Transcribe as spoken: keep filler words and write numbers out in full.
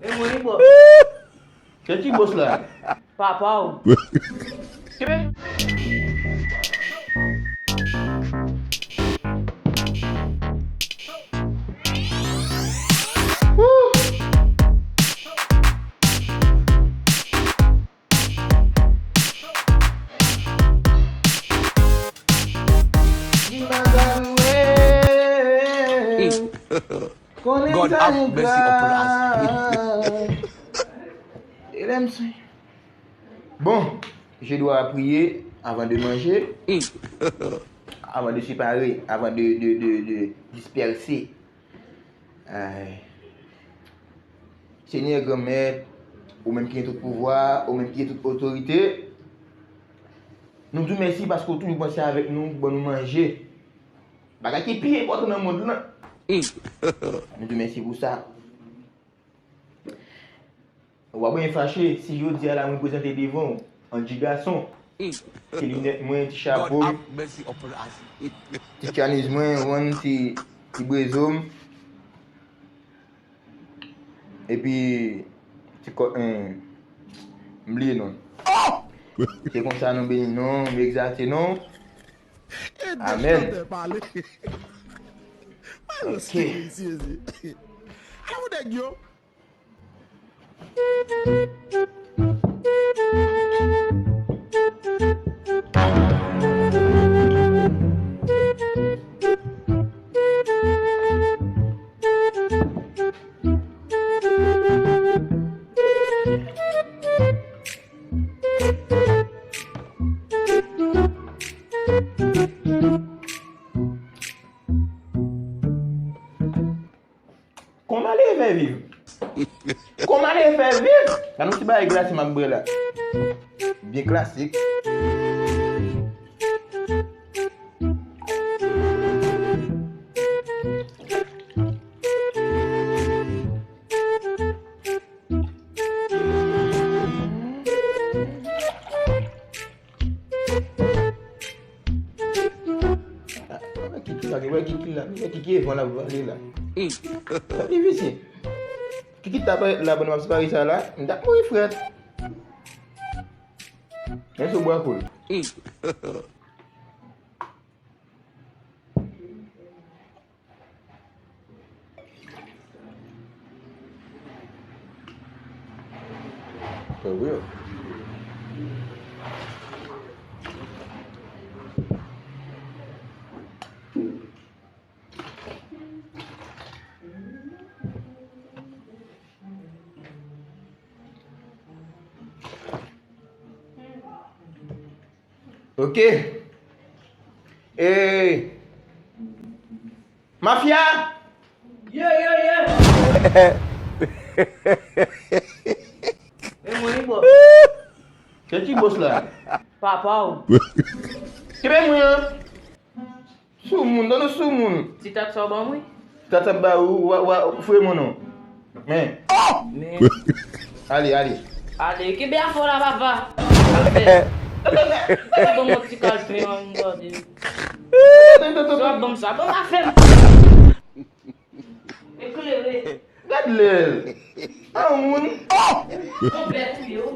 E mwen li bò. Se ti bòs la. Papa w. Kenbe. God have mercy upon us. Bon, je dois prier avant de manger, avant de séparer, avant de, de, de, de disperser. Ay. Senyè Granmèt, ou menm ki gen tout pouvwa, ou menm ki gen tout otorite, nou di w mèsi paske w toujou panse avèk nou, ban nou manje. Bagay ki pi enpòtan nan mond lan. Nou di w mèsi pou sa. W ap byen fache si jodi a la mwen prezante devan w Andy Gason. Ti linèt mwen, ti chapo m, ti tchaniz mwen, w konn, ti, ti brezo m. Epi, ti kò, en, m bliye non. Se konsa nou beni non, nou egzalte non. Amèn. Ok. Kòman ale fè viv? Kòman ale fè viv? Gade yon ti bagay glase m ap bwè la. Byen klasik. Wè kiki la, wè kiki la, wè kiki Evan la, vale la. Sa difisil. Kiki ta parèt la, pandan m ap separe sa la, m t ap mouri frèt. Men sou bwa koul. Fè wi. Ok. E, mafya! Ye, ye, ye! E mwen li bò. Se ti bòs la. Papa w. Kenbe mwen an. Soumoun, tande soumoun. Ti tat sa w ban mwen? Ti tat sa m ba ou, wa, wa, fre moun non. Men. Men. Ale, ale. Ale, kenbe afè w la, papa. Afè. Ban mwen ti kalpe an, m gade. Sa w ap ban m sa, ban m afè m. Eklere. Gad lè l. A moun. Yon bèt ou ye, ou